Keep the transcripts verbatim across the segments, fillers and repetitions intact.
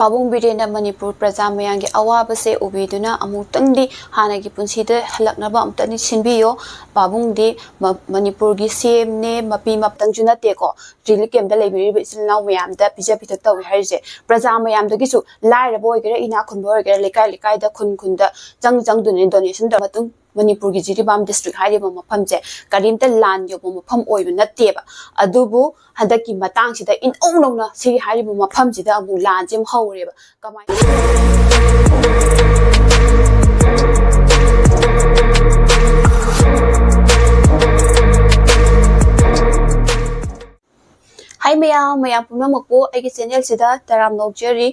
ꯄꯥꯕꯨꯡ ꯕꯤꯔꯦꯟꯅ ꯃꯅꯤꯄꯨꯔ ꯄ꯭ꯔꯖꯥ ꯃꯌꯥꯝꯒꯤ ꯑꯋꯥꯕꯁꯦ ꯎꯕꯤꯗꯨꯅ ꯑꯃꯨꯛꯇꯪꯗꯤ ꯍꯥꯟꯅꯒꯤ ꯄꯨꯟꯁꯤꯗ ꯍꯜꯂꯛꯅꯕ ꯑꯃꯨꯛꯇꯪꯗꯤ ꯁꯤꯟꯕꯤꯌꯣ꯫ ꯄꯥꯕꯨꯡꯗꯤ ꯃ-, ꯃꯅꯤꯄꯨꯔꯒꯤ ꯁꯤ ꯑꯦꯝꯅꯦ, ꯃꯄꯤ ꯃꯞꯇꯪꯁꯨ ꯅꯠꯇꯦꯀꯣ꯫ ꯔꯤꯂꯤꯐ ꯀꯦꯝꯞꯇ ꯂꯩꯕꯤꯔꯤꯕ ꯏꯆꯤꯜ ꯏꯅꯥꯎ ꯃꯌꯥꯝꯗ ꯄꯤꯖ ꯄꯤꯊꯛ ꯇꯧꯏ ꯍꯥꯏꯔꯤꯁꯦ꯫ ꯄ꯭ꯔꯖꯥ ꯃꯌꯥꯝꯗꯒꯤꯁꯨ, ꯂꯥꯏꯔꯕ ꯑꯣꯏꯒꯦꯔꯥ, ꯏꯅꯥꯛ ꯈꯨꯟꯕ ꯑꯣꯏꯒꯦꯔꯥ, ꯂꯩꯀꯥꯏ ꯂꯩꯀꯥꯏꯗ, ꯈꯨꯟ ꯈꯨꯟꯗ ꯆꯪ ꯆꯪꯗꯨꯅ ꯗꯣꯅꯦꯁꯟ ꯇꯧꯔ ꯃꯇꯨꯡ ꯃꯅꯤꯄꯨꯔꯒꯤ ꯖꯤꯔꯤꯕꯥꯝ ꯗꯤꯁꯇ꯭ꯔꯤꯛ ꯍꯥꯏꯔꯤꯕ ꯃꯐꯝꯁꯦ ꯀꯔꯤꯝꯇ ꯂꯥꯟ ꯌꯧꯕ ꯃꯐꯝ ꯑꯣꯏꯕ ꯅꯠꯇꯦꯕ꯫ ꯑꯗꯨꯕꯨ ꯍꯟꯗꯛꯀꯤ ꯃꯇꯥꯡꯁꯤꯗ ꯏꯅꯧ ꯅꯧꯅ ꯁꯤꯒꯤ ꯍꯥꯏꯔꯤꯕ ꯃꯐꯝꯁꯤꯗ ꯑꯃꯨꯛ ꯂꯥꯟꯁꯦ ꯑꯃꯨꯛ ꯍꯧꯔꯦꯕ꯫ ꯀꯃꯥꯏꯅ? ꯍꯥꯏ ꯃꯌꯥꯝ, ꯃꯌꯥꯝ ꯄꯨꯝꯅꯃꯛꯄꯨ ꯑꯩꯒꯤ ꯆꯦꯅꯦꯜꯁꯤꯗ ꯇꯔꯥꯝꯅ ꯑꯣꯛꯆꯔꯤ꯫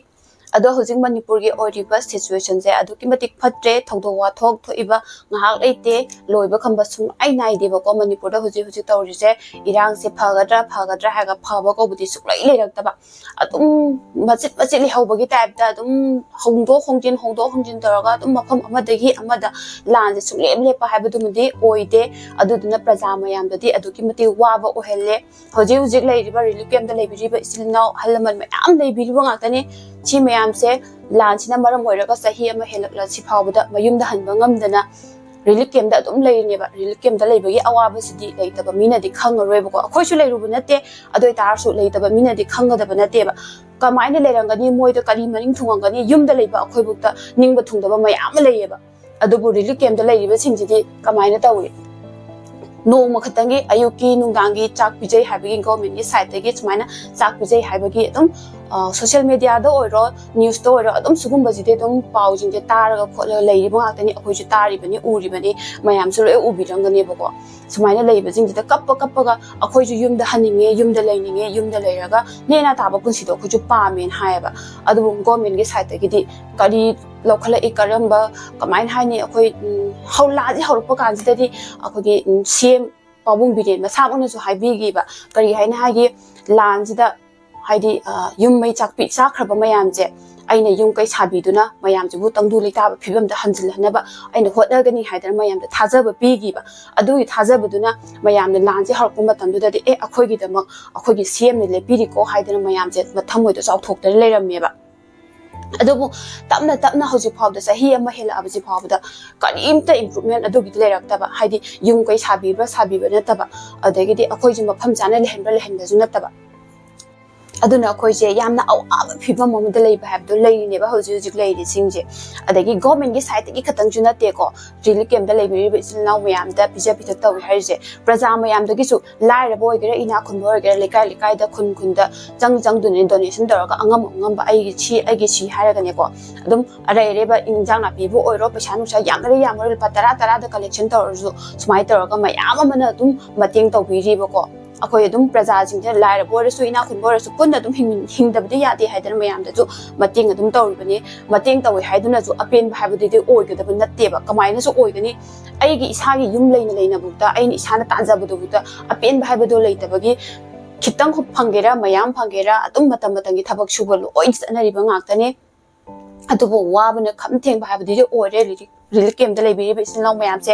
ꯑꯗꯣ ꯍꯧꯖꯤꯛ ꯃꯅꯤꯄꯨꯔꯒꯤ ꯑꯣꯏꯔꯤꯕ ꯁꯤꯆꯨꯋꯦꯁꯟꯁꯦ ꯑꯗꯨꯛꯀꯤ ꯃꯇꯤꯛ ꯐꯠꯇ꯭ꯔꯦ꯫ ꯊꯧꯗꯣꯛ ꯋꯥꯊꯣꯛ ꯊꯣꯛꯏꯕ ꯉꯥꯏꯍꯥꯛ ꯂꯩꯇꯦ, ꯂꯣꯏꯕ ꯈꯝꯕ ꯁꯨꯡꯅꯥꯏ ꯅꯥꯏꯗꯦꯕꯀꯣ꯫ ꯃꯅꯤꯄꯨꯔꯗ ꯍꯧꯖꯤꯛ ꯍꯧꯖꯤꯛ ꯇꯧꯔꯤꯁꯦ, ꯏꯔꯥꯡꯁꯦ ꯐꯒꯗ꯭ꯔꯥ ꯐꯒꯗ꯭ꯔꯥ ꯍꯥꯏꯔꯒ ꯐꯕ ꯀꯧꯕꯗꯤ ꯁꯨꯡꯂꯩ ꯂꯩꯔꯛꯇꯕ꯫ ꯑꯗꯨꯝ ꯃꯆꯤꯠ ꯃꯆꯤꯠ ꯂꯩꯍꯧꯕꯒꯤ ꯇꯥꯏꯞꯇ ꯑꯗꯨꯝ ꯍꯣꯡꯗꯣꯛ ꯍꯣꯡꯖꯤꯟ, ꯍꯣꯡꯗꯣꯛ ꯍꯣꯡꯖꯤꯟ ꯇꯧꯔꯒ ꯑꯗꯨꯝ ꯃꯐꯝ ꯑꯃꯗꯒꯤ ꯑꯃꯗ ꯂꯥꯟꯁꯦ ꯁꯨꯡꯂꯦꯞ ꯂꯦꯞꯄ ꯍꯥꯏꯕꯗꯨꯃꯗꯤ ꯑꯣꯏꯗꯦ꯫ ꯑꯗꯨꯗꯨꯅ ꯄ꯭ꯔꯖꯥ ꯃꯌꯥꯝꯗꯗꯤ ꯑꯗꯨꯛꯀꯤ ꯃꯇꯤꯛ ꯋꯥꯕ ꯑꯣꯏꯍꯜꯂꯦ꯫ ꯍꯧꯖꯤꯛ ꯍꯧꯖꯤꯛ ꯂꯩꯔꯤꯕ ꯔꯤꯂꯤꯐ ꯀꯦꯝꯞꯇ ꯂꯩꯕꯤꯔꯤꯕ ꯏꯆꯤꯜ ꯏꯅꯥꯎ ꯑꯍꯜ ꯂꯃꯟ ꯃꯌꯥꯝ ꯂꯩꯕꯤꯔꯤꯕ ꯉꯥꯛꯇꯅꯤ꯫ ꯁꯤ ꯃꯌꯥꯝꯁꯦ ꯂꯥꯟꯁꯤꯅ ꯃꯔꯝ ꯑꯣꯏꯔꯒ ꯆꯍꯤ ꯑꯃ ꯍꯦꯜꯂꯛꯂꯁꯤ ꯐꯥꯎꯕꯗ ꯃꯌꯨꯝꯗ ꯍꯟꯕ ꯉꯝꯗꯅ ꯔꯤꯂꯤꯐ ꯀꯦꯝꯞꯇ ꯑꯗꯨꯝ ꯂꯩꯔꯤꯅꯦꯕ꯫ ꯔꯤꯂꯤꯐ ꯀꯦꯝꯞꯇ ꯂꯩꯕꯒꯤ ꯑꯋꯥꯕꯁꯤꯗꯤ ꯂꯩꯇꯕ ꯃꯤꯅꯗꯤ ꯈꯪꯉꯔꯣꯏꯕꯀꯣ꯫ ꯑꯩꯈꯣꯏꯁꯨ ꯂꯩꯔꯨꯕ ꯅꯠꯇꯦ, ꯑꯗꯨ ꯑꯣꯏꯇꯥꯔꯁꯨ ꯂꯩꯇꯕ ꯃꯤꯅꯗꯤ ꯈꯪꯒꯗꯕ ꯅꯠꯇꯦꯕ꯫ ꯀꯃꯥꯏꯅ ꯂꯩꯔꯝꯒꯅꯤ, ꯃꯣꯏꯗ ꯀꯔꯤ ꯃꯅꯤꯡ ꯊꯨꯡꯉꯝꯒꯅꯤ? ꯌꯨꯝꯗ ꯂꯩꯕ ꯑꯩꯈꯣꯏꯕꯨꯛꯇ ꯅꯤꯡꯕ ꯊꯨꯡꯗꯕ ꯃꯌꯥꯝ ꯑꯃ ꯂꯩꯌꯦꯕ꯫ ꯑꯗꯨꯕꯨ ꯔꯤꯂꯤꯐ ꯀꯦꯝꯞꯇ ꯂꯩꯔꯤꯕꯁꯤꯡꯁꯤꯗꯤ ꯀꯃꯥꯏꯅ ꯇꯧꯏ? ꯅꯣꯡꯃ ꯈꯛꯇꯪꯒꯤ ꯑꯌꯨꯛꯀꯤ, ꯅꯨꯡꯗꯥꯡꯒꯤ ꯆꯥꯛ ꯄꯤꯖꯩ ꯍꯥꯏꯕꯒꯤ, ꯒꯣꯔꯃꯦꯟꯒꯤ ꯁꯥꯏꯠꯇꯒꯤ ꯁꯨꯃꯥꯏꯅ ꯆꯥꯛ ꯄꯤꯖꯩ ꯍꯥꯏꯕꯒꯤ ꯑꯗꯨꯝ, ꯑ, ꯁꯣꯁꯤꯌꯦꯜ ꯃꯦꯗꯤꯌꯥꯗ ꯑꯣꯏꯔꯣ, ꯅ꯭ꯌꯨꯁꯇ ꯑꯣꯏꯔꯣ, ꯑꯗꯨꯝ ꯁꯤꯒꯨꯝꯕꯁꯤꯗꯤ ꯑꯗꯨꯝ ꯄꯥꯎꯁꯤꯡꯁꯦ ꯇꯥꯔꯒ ꯈꯣꯠꯂꯒ ꯂꯩꯔꯤꯕ ꯉꯥꯛꯇꯅꯤ꯫ ꯑꯩꯈꯣꯏꯁꯨ ꯇꯥꯔꯤꯕꯅꯤ, ꯎꯔꯤꯕꯅꯤ, ꯃꯌꯥꯝꯁꯨ ꯂꯣꯏ ꯎꯕꯤꯔꯝꯒꯅꯦꯕꯀꯣ꯫ ꯁꯨꯃꯥꯏꯅ ꯂꯩꯕꯁꯤꯡꯁꯤꯗ ꯀꯞꯄ ꯀꯞꯄꯒ ꯑꯩꯈꯣꯏꯁꯨ ꯌꯨꯝꯗ ꯍꯟꯅꯤꯡꯉꯦ, ꯌꯨꯝꯗ ꯂꯩꯅꯤꯡꯉꯦ, ꯌꯨꯝꯗ ꯂꯩꯔꯒ ꯅꯦꯅꯥ ꯇꯥꯕ ꯄꯨꯟꯁꯤꯗꯣ ꯑꯩꯈꯣꯏꯁꯨ ꯄꯥꯝꯃꯦꯅ ꯍꯥꯏꯌꯦꯕ꯫ ꯑꯗꯨꯕꯨ ꯒꯣꯔꯃꯦꯟꯒꯤ ꯁꯥꯏꯠꯇꯒꯤꯗꯤ ꯀꯔꯤ ꯂꯧꯈꯠꯂꯛꯏ, ꯀꯔꯝꯕ, ꯀꯃꯥꯏꯅ ꯍꯥꯏꯅꯤ, ꯑꯩꯈꯣꯏ, ꯎꯝ, ꯍꯧ-, ꯂꯥꯟꯁꯦ ꯍꯧꯔꯛꯄ ꯀꯥꯟꯁꯤꯗꯗꯤ ꯑꯩꯈꯣꯏꯒꯤ, ꯎꯝ, ꯁꯤ ꯑꯦꯝ ꯄꯥꯕꯨꯡ ꯕꯤꯔꯦꯟ ꯃꯁꯥꯃꯛꯅꯁꯨ ꯍꯥꯏꯕꯤꯈꯤꯕ, ꯀꯔꯤ ꯍꯥꯏꯅ ꯍꯥꯏꯒꯦ, ꯂꯥꯟꯁꯤꯗ ꯍꯥꯏꯗꯤ, ꯑ, ꯌꯨꯝ ꯃꯩ ꯆꯥꯛꯄꯤ ꯆꯥꯈ꯭ꯔꯕ ꯃꯌꯥꯝꯁꯦ ꯑꯩꯅ ꯌꯨꯝ ꯀꯩ ꯁꯥꯕꯤꯗꯨꯅ ꯃꯌꯥꯝꯁꯤꯕꯨ ꯇꯪꯗꯨ ꯂꯩꯇꯥꯕ ꯐꯤꯕꯝꯗ ꯍꯟꯖꯤꯜꯍꯟꯅꯕ ꯑꯩꯅ ꯍꯣꯠꯅꯒꯅꯤ ꯍꯥꯏꯗꯅ ꯃꯌꯥꯝꯗ ꯊꯥꯖꯕ ꯄꯤꯈꯤꯕ꯫ ꯑꯗꯨꯒꯤ ꯊꯥꯖꯕꯗꯨꯅ ꯃꯌꯥꯝꯅ ꯂꯥꯟꯁꯦ ꯍꯧꯔꯛꯄ ꯃꯇꯝꯗꯨꯗꯗꯤ, "ꯑꯦ, ꯑꯩꯈꯣꯏꯒꯤꯗꯃꯛ ꯑꯩꯈꯣꯏꯒꯤ ꯁꯤ ꯑꯦꯝꯅ ꯂꯦꯞꯄꯤꯔꯤꯀꯣ" ꯍꯥꯏꯗꯅ ꯃꯌꯥꯝꯁꯦ ꯃꯊꯃꯣꯏꯗ ꯆꯥꯎꯊꯣꯛꯇꯅ ꯂꯩꯔꯝꯃꯦꯕ꯫ ꯑꯗꯨꯕꯨ ꯇꯞꯅ ꯇꯞꯅ ꯍꯧꯖꯤꯛ ꯐꯥꯎꯕꯗ, ꯆꯍꯤ ꯑꯃ ꯍꯦꯜꯂꯛꯑꯕꯁꯤ ꯐꯥꯎꯕꯗ, ꯀꯔꯤꯝꯇ improvement ꯑꯗꯨꯒꯤꯗꯤ ꯂꯩꯔꯛꯇꯕ꯫ ꯍꯥꯏꯗꯤ ꯌꯨꯝ ꯀꯩ ꯁꯥꯕꯤꯕ꯭ꯔꯥ ꯁꯥꯕꯤꯕ ꯅꯠꯇꯕ, ꯑꯗꯒꯤꯗꯤ ꯑꯩꯈꯣꯏꯁꯨ ꯃꯐꯝ ꯆꯥꯅ ꯂꯩꯍꯟꯕ꯭ꯔꯥ ꯂꯩꯍꯟꯕꯁꯨ ꯅꯠꯇꯕ꯫ ꯑꯗꯨꯅ ꯑꯩꯈꯣꯏꯁꯦ ꯌꯥꯝꯅ ꯑꯋꯥꯕ ꯐꯤꯕꯝ ꯑꯃꯗ ꯂꯩꯕ ꯍꯥꯏꯕꯗꯣ ꯂꯩꯔꯤꯅꯦꯕ ꯍꯧꯖꯤꯛ ꯍꯧꯖꯤꯛ ꯂꯩꯔꯤꯁꯤꯡꯁꯦ꯫ ꯑꯗꯒꯤ government ꯀꯤ side ꯇꯒꯤ ꯈꯛꯇꯪꯁꯨ ꯅꯠꯇꯦꯀꯣ, relief camp ꯇ ꯂꯩꯕꯤꯔꯤꯕ ꯏꯆꯤꯜ ꯏꯅꯥꯎ ꯃꯌꯥꯝꯗ ꯄꯤꯖ ꯄꯤꯊꯛ ꯇꯧꯏ ꯍꯥꯏꯔꯤꯁꯦ꯫ ꯄ꯭ꯔꯖꯥ ꯃꯌꯥꯝꯗꯒꯤꯁꯨ, ꯂꯥꯏꯔꯕ ꯑꯣꯏꯒꯦꯔꯥ ꯏꯅꯥꯛ ꯈꯨꯟꯕ ꯑꯣꯏꯒꯦꯔꯥ, ꯂꯩꯀꯥꯏ ꯂꯩꯀꯥꯏꯗ, ꯈꯨꯟ ꯈꯨꯟꯗ ꯆꯪ ꯆꯪꯗꯨꯅ donation ꯇꯧꯔꯒ ꯑꯉꯝ ꯑꯉꯝꯕ ꯑꯩꯒꯤ ꯁꯤ, ꯑꯩꯒꯤ ꯁꯤ ꯍꯥꯏꯔꯒꯅꯦꯀꯣ, ꯑꯗꯨꯝ ꯑꯔꯩ ꯑꯔꯩꯕ ꯏꯟꯖꯥꯡ ꯅꯥꯄꯤꯕꯨ ꯑꯣꯏꯔꯣ, ꯄꯩꯁꯥ ꯅꯨꯡꯁꯥ ꯌꯥꯝꯒꯦꯔꯥ ꯌꯥꯝꯃꯣꯏꯔꯥ, ꯂꯨꯄꯥ ꯇꯔꯥ ꯇꯔꯥꯗ collection ꯇꯧꯔꯁꯨ, ꯁꯨꯃꯥꯏꯅ ꯇꯧꯔꯒ ꯃꯌꯥꯝ ꯑꯃꯅ ꯑꯗꯨꯝ ꯃꯇꯦꯡ ꯇꯧꯕꯤꯔꯤꯕꯀꯣ꯫ ꯑꯩꯈꯣꯏ ꯑꯗꯨꯝ ꯄ꯭ꯔꯖꯥꯁꯤꯡꯁꯦ, ꯂꯥꯏꯔꯕ ꯑꯣꯏꯔꯁꯨ ꯏꯅꯥꯛ ꯈꯨꯟꯕ ꯑꯣꯏꯔꯁꯨ, ꯄꯨꯟꯅ ꯑꯗꯨꯝ ꯍꯤꯡ-, ꯍꯤꯡꯗꯕꯗꯤ ꯌꯥꯗꯦ ꯍꯥꯏꯗꯅ ꯃꯌꯥꯝꯗꯁꯨ ꯃꯇꯦꯡ ꯑꯗꯨꯝ ꯇꯧꯔꯤꯕꯅꯤ꯫ ꯃꯇꯦꯡ ꯇꯧꯋꯤ ꯍꯥꯏꯗꯨꯅꯁꯨ ꯑꯄꯦꯟꯕ ꯍꯥꯏꯕꯗꯨꯗꯤ ꯑꯣꯏꯒꯗꯕ ꯅꯠꯇꯦꯕ꯫ ꯀꯃꯥꯏꯅꯁꯨ ꯑꯣꯏꯒꯅꯤ? ꯑꯩꯒꯤ ꯏꯁꯥꯒꯤ ꯌꯨꯝ ꯂꯩꯅ ꯂꯩꯅꯕꯨꯛꯇ, ꯑꯩꯅ ꯏꯁꯥꯅ ꯇꯥꯟꯖꯕꯗꯨꯕꯨꯛꯇ ꯑꯄꯦꯟꯕ ꯍꯥꯏꯕꯗꯣ ꯂꯩꯇꯕꯒꯤ, ꯈꯤꯇꯪ ꯐꯪꯒꯦꯔꯥ ꯃꯌꯥꯝ ꯐꯪꯒꯦꯔꯥ, ꯑꯗꯨꯝ ꯃꯇꯝ ꯃꯇꯝꯒꯤ ꯊꯕꯛ ꯁꯨꯕ ꯂꯣꯏ ꯆꯠꯅꯔꯤꯕ ꯉꯥꯛꯇꯅꯤ꯫ ꯑꯗꯨꯕꯨ ꯋꯥꯕꯅ ꯈꯝ ꯊꯦꯡꯕ ꯍꯥꯏꯕꯗꯨꯗꯤ ꯑꯣꯏꯔꯦ꯫ Relief, relief camp ꯇ ꯂꯩꯕꯤꯔꯤꯕ ꯏꯆꯤꯜ ꯏꯅꯥꯎ ꯃꯌꯥꯝꯁꯦ,